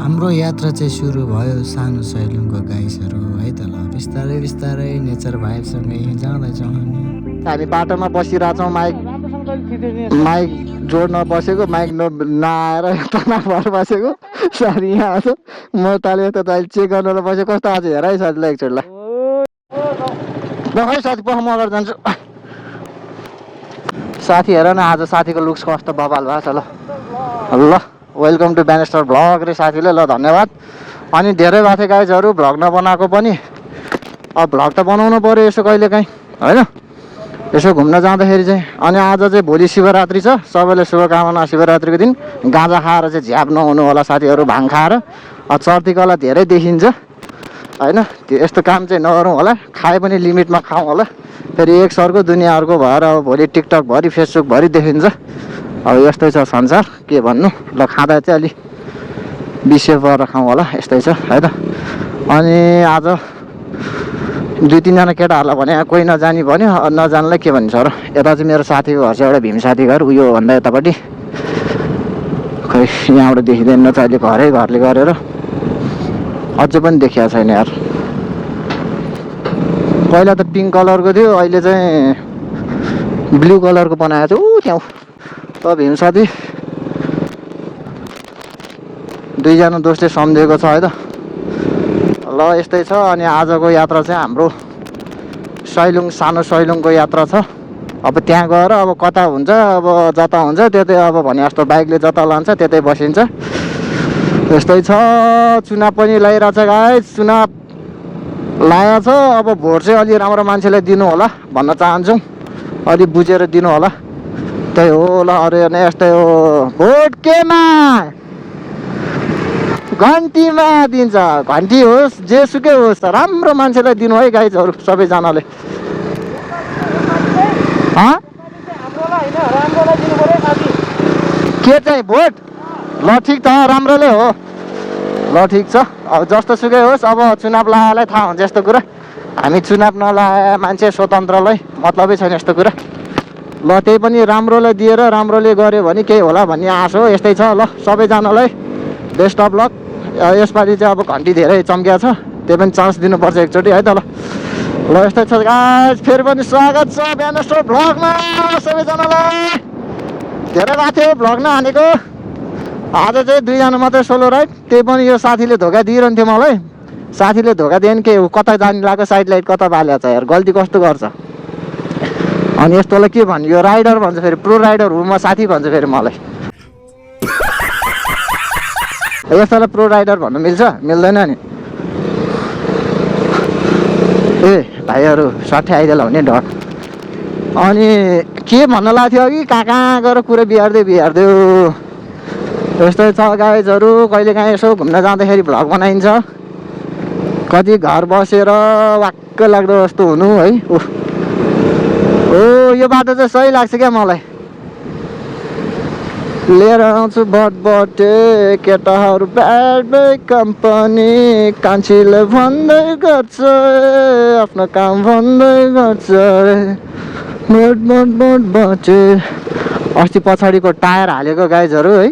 हाम्रो यात्रा चाहिँ सुरु भयो सानो सैलुङको गाइसहरू है त। ल बिस्तारै बिस्तारै नेचर भाइबसँगै जाँदैछौँ हामी बाटोमा बसिरहेछौँ। माइक जोड्न बसेको, माइक नआएर तनावर बसेको साथी यहाँ आएको म ताले त अहिले चेक गर्नलाई बसेको। कस्तो आज हेर है साथीलाई एकचोटि ल खै साथी पख म अगाडि जान्छु। साथी हेर न आज साथीको लुक्स कस्तो बबाल भएको छ। ल वेलकम टु ब्यानेस्टर भ्लग रे साथीले। ल धन्यवाद। अनि धेरै भएको थियो गाइजहरू भ्लग नबनाएको पनि। अब भ्लग त बनाउनु पऱ्यो यसो कहिलेकाहीँ होइन, यसो घुम्न जाँदाखेरि चाहिँ। अनि आज चाहिँ भोलि शिवरात्रि छ, सबैले शुभकामना। शिवरात्रिको दिन गाँजा खाएर चाहिँ झ्याप नहुनु होला साथीहरू, भाङ खाएर। चर्ती कला धेरै देखिन्छ होइन, यस्तो काम चाहिँ नगरौँ होला। खाए पनि लिमिटमा खाउँ होला। फेरि एक सरको दुनियाँ अर्को भएर अब भोलि टिकटकभरि फेसबुकभरि देखिन्छ। अब यस्तै छ संसार, के भन्नु। ल खाँदा चाहिँ अलि बिसे परेर खाउँ होला, यस्तै छ है त। अनि आज 2-3जना केटाहरूलाई भने कोही नजानी भन्यो, नजान्लाई के भन्छ र। यता चाहिँ मेरो साथीको घर छ, एउटा भीम साथी घर, उयो भन्दा यतापट्टि खै यहाँबाट देखिँदैन त अहिले, घरले गरेर अझै पनि देखिएको छैन यार। पहिला त पिङ्क कलरको थियो, अहिले चाहिँ ब्लू कलरको बनाएको थियो ऊ त्यहाँ। त भीम साथी 2जना दोस्तले सम्झेको छ है त। ल यस्तै छ। अनि आजको यात्रा चाहिँ हाम्रो सैलुङ, सानो सैलुङको यात्रा छ। अब त्यहाँ गएर अब कता हुन्छ, अब जता हुन्छ त्यतै, अब भने जस्तो बाइकले जता लान्छ त्यतै बसिन्छ। यस्तै छ। चुनाव पनि लगाइरहेछ गाइस, चुनाव लागेको छ। अब भोट चाहिँ अलि राम्रो मान्छेलाई दिनु होला भन्न चाहन्छु, अलि बुझेर दिनु होला। त्यही हो। ल अरे नै यस्तै हो, भोट केमा घन्टीमा दिन्छ। घन्टी होस् जेसुकै होस्, राम्रो मान्छेलाई दिनु है गाइजहरू सबैजनाले। के चाहिँ भोट? ल ठिक छ, राम्रोले हो। ल ठिक छ, अब जस्तो सुकै होस्। अब चुनाव लगाएलाई थाहा हुन्छ यस्तो कुरा। हामी चुनाव नलाए मान्छे स्वतन्त्रलाई मतलबै छैन यस्तो कुरा। ल त्यही पनि राम्रोलाई दिएर राम्रोले गऱ्यो भने केही होला भन्ने आश हो। यस्तै छ। ल सबैजनालाई बेस्ट अफ लक। यसपालि चाहिँ अब घन्टी धेरै चम्किया छ, त्यही पनि चान्स दिनुपर्छ एकचोटि है त। ल यस्तै छ गाइस, फेरि पनि स्वागत छ ब्यानेस्टर भ्लगमा सबैजनालाई। धेरै भएको थियो भ्लग नहानेको। आज चाहिँ 2जना मात्रै सोलो राइड, त्यही पनि यो साथीले धोका दिइरहन्थ्यो मलाई। साथीले धोका दिएन के कता जाने लाग्यो, साइड लाइट कता बालेको छ यार, गल्ती कस्तो गर्छ। अनि यस्तोलाई के भन्नु, यो राइडर भन्छ फेरि, प्रो राइडर हो म साथी भन्छ फेरि मलाई। यस्तोलाई प्रो राइडर भन्नु मिल्छ? मिल्दैन नि। ए भाइहरू सट्ठै आइदिएला हुने डर। अनि के भन्न लाग्थ्यो थियो कि कहाँ गएर कुरा बिहार्दै यस्तै छ गाइजहरू। कहिलेकाहीँ यसो घुम्न जाँदाखेरि भ्लग बनाइन्छ, कति घर बसेर वाक्क लाग्दो जस्तो हुनु है। ओ यो बाटो चाहिँ सही लाग्छ क्या मलाई। लिएर आउँछु बटे केटाहरू ब्याड कम्पनी, कान्छीले भन्दै गर्छ आफ्नो काम भन्दै गर्छ बटे। अस्ति पछाडिको टायर हालेको गाइजहरू है,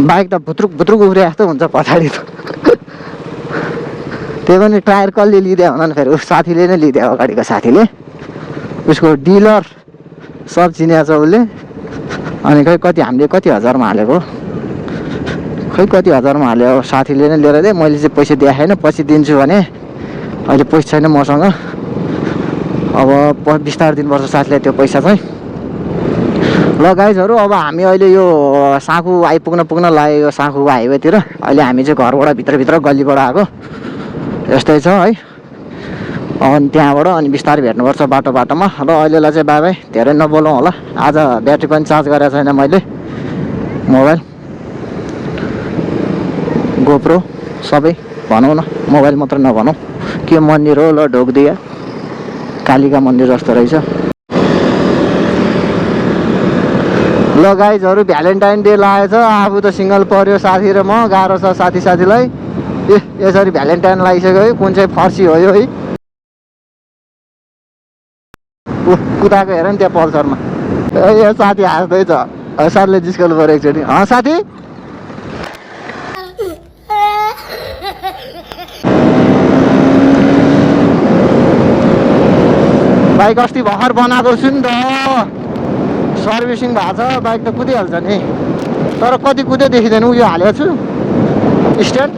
बाइक त भुत्रुक उफ्रे जस्तो हुन्छ पछाडि त। त्यही पनि टायर कसले लिदियो भन न, फेरि उस साथीले नै लिदियो, अगाडिको साथीले। उसको डिलर सब चिनिया छ उसले। अनि खै कति हामीले कति हजारमा हालेको, खै कति हजारमा हाल्यो साथीले नै लिएर दे। मैले चाहिँ पैसा दिएको छैन, पछि दिन्छु भने अहिले पैसा छैन मसँग। अब बिस्तारै दिनुपर्छ साथीलाई त्यो पैसा चाहिँ। ल गाइजहरू अब हामी अहिले यो साँखु पुग्न लाग्यो, यो साँखुको हाइवेतिर। अहिले हामी चाहिँ घरबाट भित्र गल्लीबाट आएको, यस्तै छ है। अनि त्यहाँबाट अनि बिस्तारै भेट्नुपर्छ बाटोमा। ल अहिलेलाई चाहिँ बाई बाई, धेरै नबोलौँ होला। आज ब्याट्री पनि चार्ज गरेको छैन मैले, मोबाइल गोप्रो सबै भनौँ न, मोबाइल मात्र नभनौँ। के मन्दिर हो ल, ढोकदिया कालिका मन्दिर जस्तो रहेछ। ल गाइजहरू भ्यालेन्टाइन डे लागेछ, आफू त सिङ्गल पर्यो साथी र म, गाह्रो छ साथीलाई। यसरी भ्यालेन्टाइन लागिसक्यो है, कुन चाहिँ फर्सी हो यो है। कुदाएको हेर नि त्यहाँ पल्सरमा, यो साथी हाँस्दैछ। साथीले जिस्काउनु पऱ्यो एकचोटि। साथी बाइक अस्ति भर्खर बनाएको छु नि त, सर्भिसिङ भएको छ, बाइक त कुदिहाल्छ नि। तर कति कुद्यो देखिँदैन, उयो हालेको छु स्ट्यान्ड।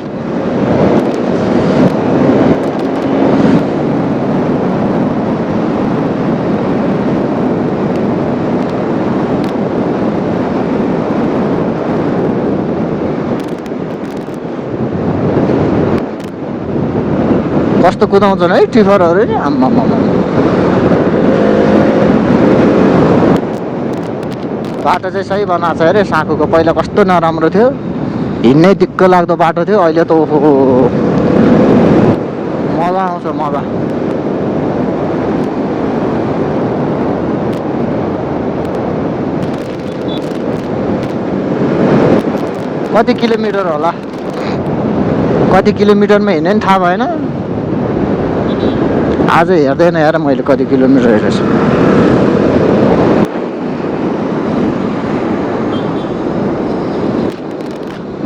कस्तो कुदाउँछन् है टिफरहरू नि, आम्मा। बाटो चाहिँ सही बनाएको छ अरे साँखुको, पहिला कस्तो नराम्रो थियो, हिँड्नै दिक्क लाग्दो बाटो थियो, अहिले त ओहो मजा आउँछ मजा। कति किलोमिटर होला, कति किलोमिटरमा हिँड्ने नि थाहा भएन। आज हेर्दैन यार मैले कति किलोमिटर हेरेछु।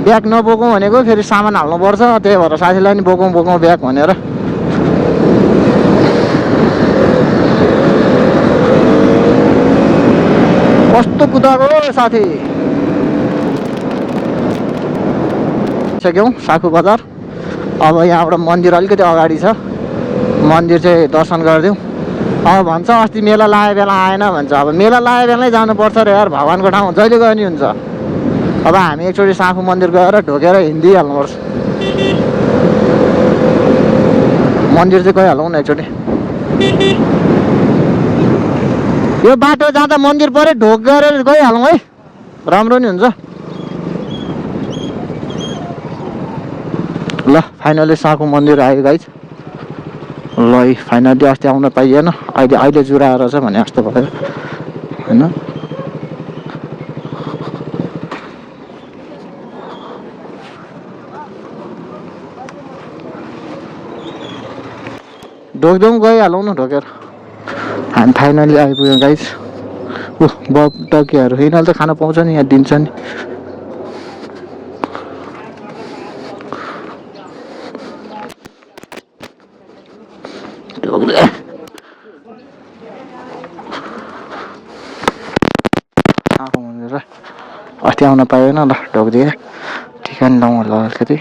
ब्याग नबोकौँ भनेको फेरि सामान हाल्नुपर्छ, त्यही भएर साथीलाई नि बोकौँ ब्याग भनेर। कस्तो कुदाएको साथी। सक्यौँ साँखु बजार। अब यहाँबाट मन्दिर अलिकति अगाडि छ, मन्दिर चाहिँ दर्शन गरिदिउँ। अब भन्छ अस्ति मेला लागेको बेला आएन भन्छ, अब मेला लागेको बेलै जानुपर्छ र यार, भगवान्को ठाउँ जहिले गयो नि हुन्छ। अब हामी एकचोटि साँखु मन्दिर गएर ढोकेर हिँडिहाल्नुपर्छ। मन्दिर चाहिँ गइहालौँ न एकचोटि। यो बाटो जाँदा मन्दिर पऱ्यो, ढोक गरेर गइहालौँ है, राम्रो नि हुन्छ। ल फाइनली साँखु मन्दिर आयो गाइज। ल फाइनली अस्ति आउन पाइएन, अहिले जुराएर छ भने जस्तो भयो होइन। ढोक्दौँ गइहालौँ न ढोकेर। हामी फाइनली आइपुग्यौँ गाइज। बब टकियाहरू यिनीहरूले त खान पाउँछ नि, यहाँ दिन्छ नि। आएको मन्दिर अस्ति आउन पाएन, ल ढोकिदिएँ। ठिका नि लाउँ होला अलिकति।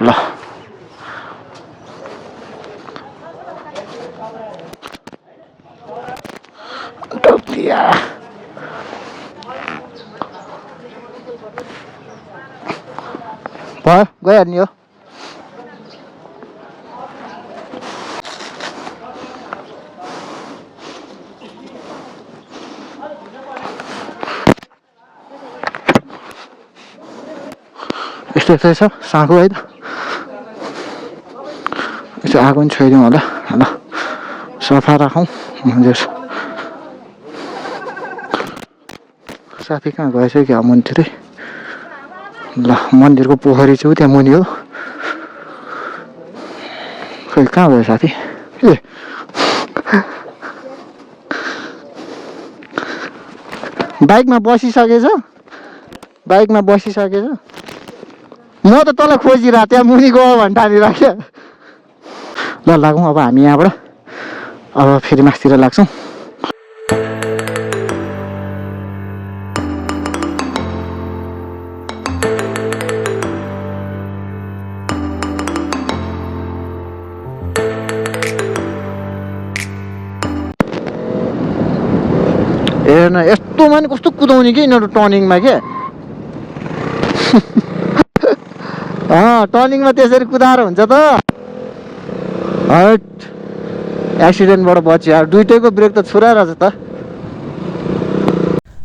ल ढोकिदिया। भयो गइहाल्ने हो। यस्तै छ साँखु है त। यसो आगो पनि छोइदिउँ होला। ल सफा राखौँ मन्दिर। साथी कहाँ गएछ क्या मन्दिरै। ल मन्दिरको पोखरी चाहिँ त्यहाँ मुनि हो। खै कहाँ गयो साथी। ए बाइकमा बसिसकेछ, बाइकमा बसिसकेछ। म त तँलाई खोजिरहेको त्यहाँ मुनि गयो भने ठानिराख्यो। ल लागौँ अब हामी यहाँबाट, अब फेरि मासतिर लाग्छौँ। हेर्न यस्तो माने कस्तो कुदाउने कि यिनीहरू टर्निङमा के। टर्निङमा त्यसरी कुदाएर हुन्छ त। हट एक्सिडेन्टबाट बच्यो यार, दुइटैको ब्रेक त छुराइरहेछ त।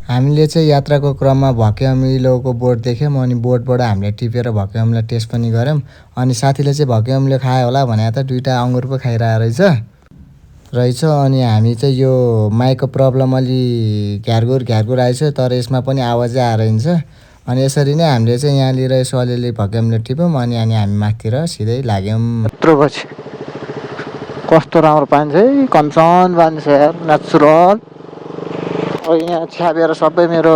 हामीले चाहिँ यात्राको क्रममा भक्यामिलोको बोर्ड देख्यौँ, अनि बोर्डबाट हामीले टिपेर भक्यामलाई टेस्ट पनि गऱ्यौँ। अनि साथीले चाहिँ भक्यामले खायो होला भने त दुइटा अङ्गुर पो खाइरहेको रहेछ। अनि हामी चाहिँ यो माइकको प्रब्लम अलि घ्यारघुर आएछ, तर यसमा पनि आवाजै आएर हिँड्छ। अनि यसरी नै हामीले चाहिँ यहाँनिर यसो अलिअलि भक्यामले टिप्यौँ, अनि हामी माथितिर सिधै लाग्यौँ। यत्रो पछि कस्तो राम्रो पानी छ है, कञ्चन पानी छ यार, नेचुरल। यहाँ छ्यापेर सबै मेरो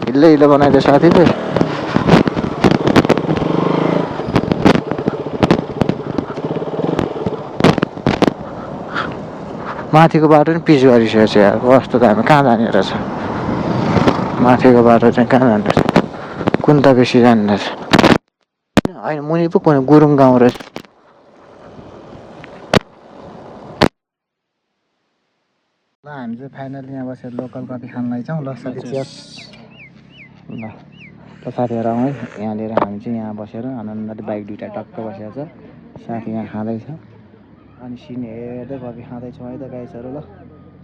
हिलो बनाइदियो साथीले। माथिको बाटो नि पिच गरिसकेको छ यार कस्तो दामी कहाँ जाने रहेछ माथिको बाटो चाहिँ कहाँ जाने रहेछ कुन त बेसी जाने रहेछ होइन मुनि पो कुनै गुरुङ गाउँ रहेछ ल हामी चाहिँ फाइनली यहाँ बसेर लोकल कफी खान लाग्छौँ ल साथी चियर्स ल साथीहरू आउँ है यहाँनिर हामी चाहिँ यहाँ बसेर आनन्दले बाइक दुइटा टक्क बसेको छ साथी यहाँ खाँदैछ अनि सिन हेर्दै कफी खाँदैछौँ है त गाइसहरू ल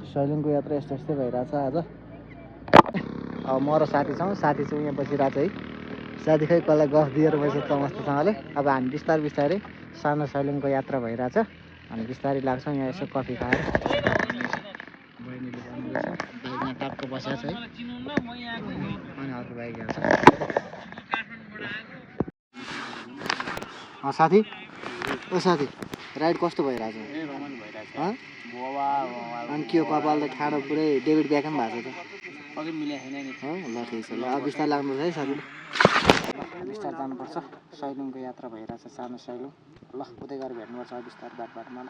सैलुङको यात्रा यस्तो यस्तै भइरहेछ आज अब म र साथी छौँ साथी चाहिँ यहाँ बसिरहेको छ है साथी खै कसलाई गफ दिएर बसिरहेको मस्तसँगले अब हामी बिस्तारै बिस्तारै सानो सैलुङको यात्रा भइरहेछ अनि बिस्तारै लाग्छौँ यहाँ यसो कफी खाएर बहिनीले बनाउँदैछ बाइकमा टक्क बसेको छ है अनि अर्को बाइक आउँछ साथी ओ साथी राइड कस्तो भइरहेछ अनि के हो कपाल त ठाडो पुरै डेभिड बेकहम भएको छ त अघि मिलेको छैन नि हो ल ठिक छ ल अब बिस्तारै लाग्नुपर्छ है साथी बिस्तारै जानुपर्छ सैलुङको यात्रा भइरहेछ सानो सैलुङ ल उतै गएर भेट्नुपर्छ बिस्तारै बाटोमा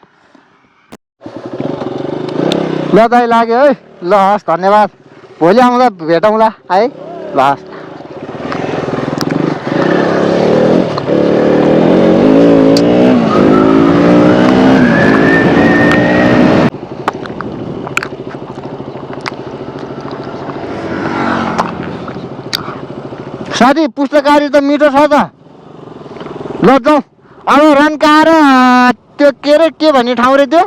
ल दाइ लाग्यो है ल हस् धन्यवाद भोलि आउँदा भेटौँला है ल हस् साथी पुस्तकारी त मिठो छ त ल जाउँ अब रन्का र त्यो के अरे के भन्ने ठाउँ रे त्यो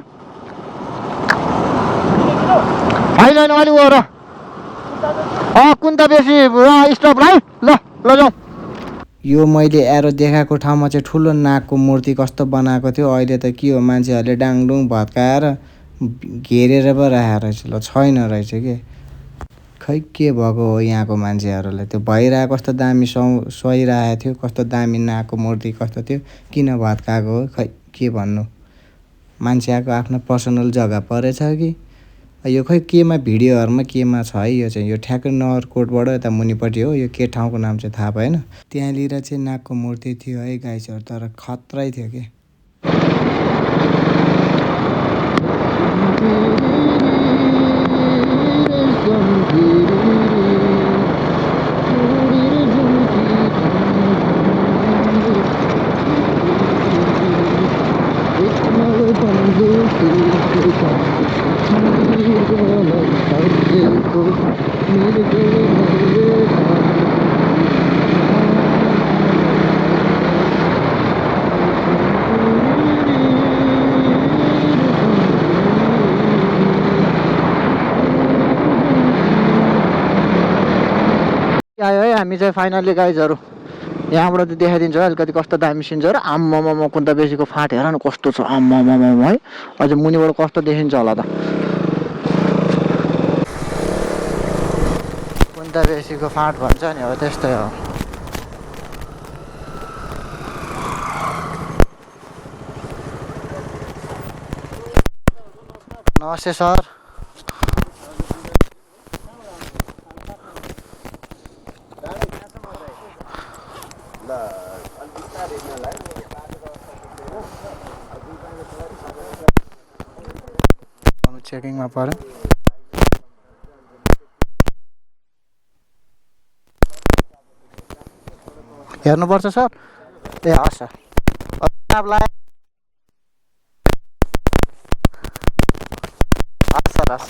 होइन होइन अलिक हो र कुन त बेसी स्टप है ल ल जाउँ यो मैले एरो देखाएको ठाउँमा चाहिँ ठुलो नागको मूर्ति कस्तो बनाएको थियो अहिले त के हो मान्छेहरूले डाङडुङ भत्काएर घेरेर पो राखेको रहेछ ल छैन रहेछ के खै के भएको हो यहाँको मान्छेहरूलाई त्यो भइरहेको कस्तो दामी सुहाइरहेको थियो कस्तो दामी नागको मूर्ति कस्तो थियो किन भत्काएको हो खै के भन्नु मान्छे आएको आफ्नो पर्सनल जग्गा परेछ कि यो खै केमा भिडियोहरूमा केमा छ है यो चाहिँ यो ठ्याक्कै नगरकोटबाट यता मुनिपट्टि हो यो के ठाउँको नाम चाहिँ थाहा भएन त्यहाँनिर चाहिँ नागको मूर्ति थियो है गाइसहरू तर खत्रै थियो कि आयो है हामी चाहिँ फाइनल्ली गाइजहरू यहाँबाट त देखाइदिन्छ अलिकति कस्तो दामी सिन्छ र आम्मामा कुन त बेसीको फाट हेर न कस्तो छ आम्मामा है अझ मुनिबाट कस्तो देखिन्छ होला त कुन त बेसीको फाट भन्छ नि हो त्यस्तै हो नमस्ते सर चेकिङमा पऱ्यो हेर्नुपर्छ सर ए हस् सर हस् सर हस्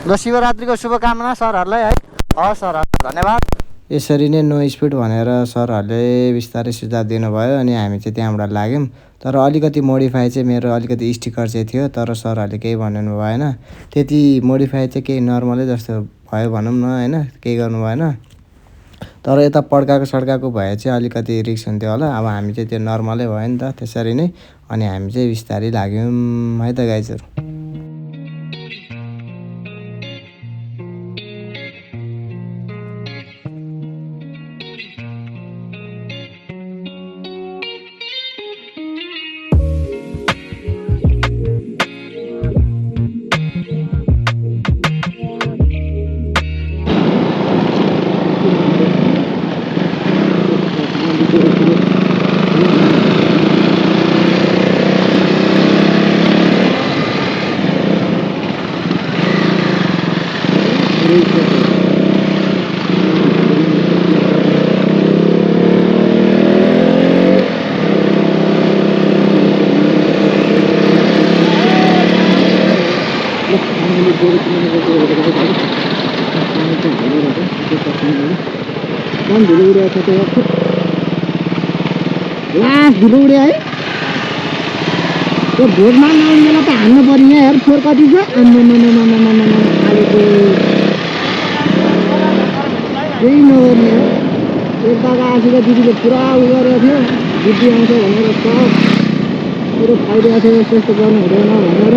ल शिवरात्रिको शुभकामना सरहरूलाई है हस् सर धन्यवाद यसरी नै नो स्पिड भनेर सरहरूले बिस्तारै सुझाव दिनुभयो अनि हामी चाहिँ त्यहाँबाट लाग्यौँ तर अलिकति मोडिफाई चाहिँ मेरो अलिकति स्टिकर चाहिँ थियो तर सरहरूले केही भन्नु भएन त्यति मोडिफाई चाहिँ केही नर्मलै जस्तो भयो भनौँ न होइन केही गर्नु भएन तर यता पड्काएको सड्काएको भए चाहिँ अलिकति रिक्स हुन्थ्यो होला अब हामी चाहिँ त्यो नर्मलै भयो नि त त्यसरी नै अनि हामी चाहिँ बिस्तारै लाग्यौँ है त गाइजहरू धुलो उड्यो है त्यो भोटमा नआउने बेला त हान्नु पर्यो यहाँ हेर फोहोर कति छ केही नगर्ने हो एक दादा आँसेर दिदीले पुरा उ गरेको थियो दिदी आउँछ भनेर सब पुरो खाइदिएको थियो यस्तो यस्तो गर्नु हुँदैन भनेर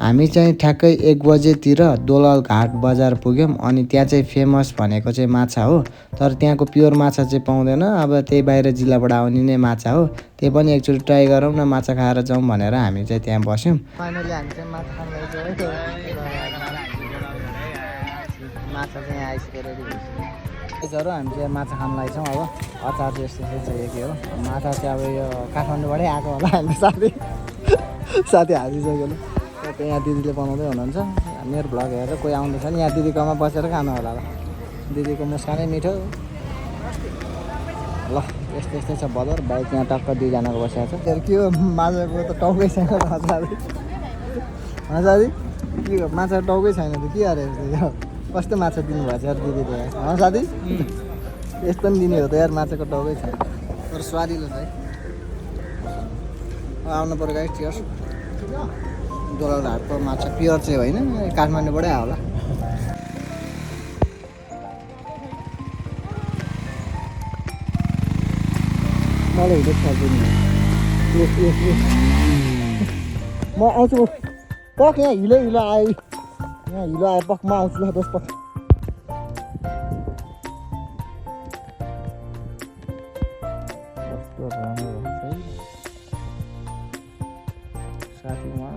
हामी चाहिँ ठ्याक्कै 1 बजेतिर दोलाल घाट बजार पुग्यौँ अनि त्यहाँ चाहिँ फेमस भनेको चाहिँ माछा हो तर त्यहाँको प्योर माछा चाहिँ पाउँदैन अब त्यही बाहिर जिल्लाबाट आउने नै माछा हो त्यही पनि एकचोटि ट्राई गरौँ न माछा खाएर जाउँ भनेर हामी चाहिँ त्यहाँ बस्यौँ फाइनली हामी चाहिँ माछा खान लाग्छौँ माछा चाहिँ आइसक्यो रेडी भइसक्यो हामी चाहिँ माछा खान लाग्छौँ अब अचार चाहिँ यस्तो चाहिँ चाहिएको हो माछा चाहिँ अब यो काठमाडौँबाटै आएको होला हाम्रो साथी हालिसक्यो त्यहाँ यहाँ दिदीले बनाउँदै हुनुहुन्छ मेरो भ्लग हेरेर कोही आउँदैछ नि यहाँ दिदीकोमा बसेर खानु होला दिदीको मुस्कानै मिठो ल यस्तो यस्तै छ बजार बाइक यहाँ टक्क 2जनाको बसेको छ के हो माछाको त टाउकै छैन साथी के हो माछा टाउकै छैन त के अरे कस्तो माछा दिनुभएको छ यार दिदीले साथी यस्तो पनि दिने हो त यार माछाको टाउकै छैन तर स्वादिलो छ है आउनु पर्यो गाइस चियर्स दोलाल घाटको माछा प्योर चाहिँ होइन काठमाडौँबाटै आयो होला मलाई हुँदै म आउँछु पक यहाँ हिलो आयो यहाँ हिलो आयो पक म आउँछु ल दस पक साथी उहाँ